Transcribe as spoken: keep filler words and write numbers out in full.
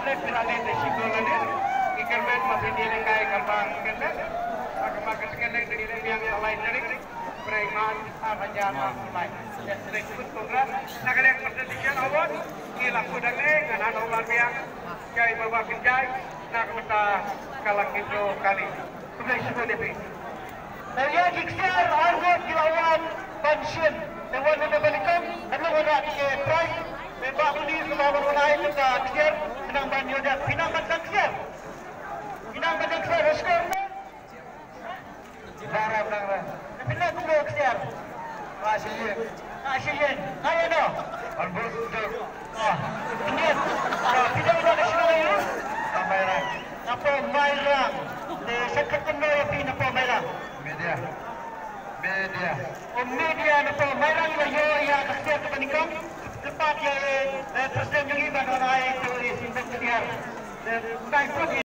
Pynlait te shibun lane, ki kyrmen ma phi dei lehkai kyrpang kyrmen. Ba ka ma ka tkenek dei leh biang sa lai tarik Preiman ar hajar arphew lai. Ïa select food congress na ka liang presentation award. Ki la kut hangne ngan hand over biang ïa i Baba Kynjai na ka bynta ka lucky draw kali. Khublei shibun ïa phi. Te ïa ki ksiar arngut ki la wan ban shim. Te wan na ba nyngkong, ynda wan rah ki prize. Te ba buni shuwa ban wan ai kata ksiar, khnang ban ïoh dep, phi nang ban tang ksiar. Phi nang ban tang ksiar, skor ne? Dang rem, dang rem. Te phi nang kumno ksiar? Ka shi ïing. Ka shi ïing. Ka ïa no? An bus tu. Ah, Indian. Ah, phi dei na national ïa u? Ka Mairang. Napoh Mairang. Te sa khat kumno ïa phi napoh Mairang? Media. Media. O media napoh Mairang ïa ïoh ïa ka ksiar kaba nyngkong. Kyrpad ïa, eh, president jong ngi ban wan ai to i symbol ksiar. Eh, dai put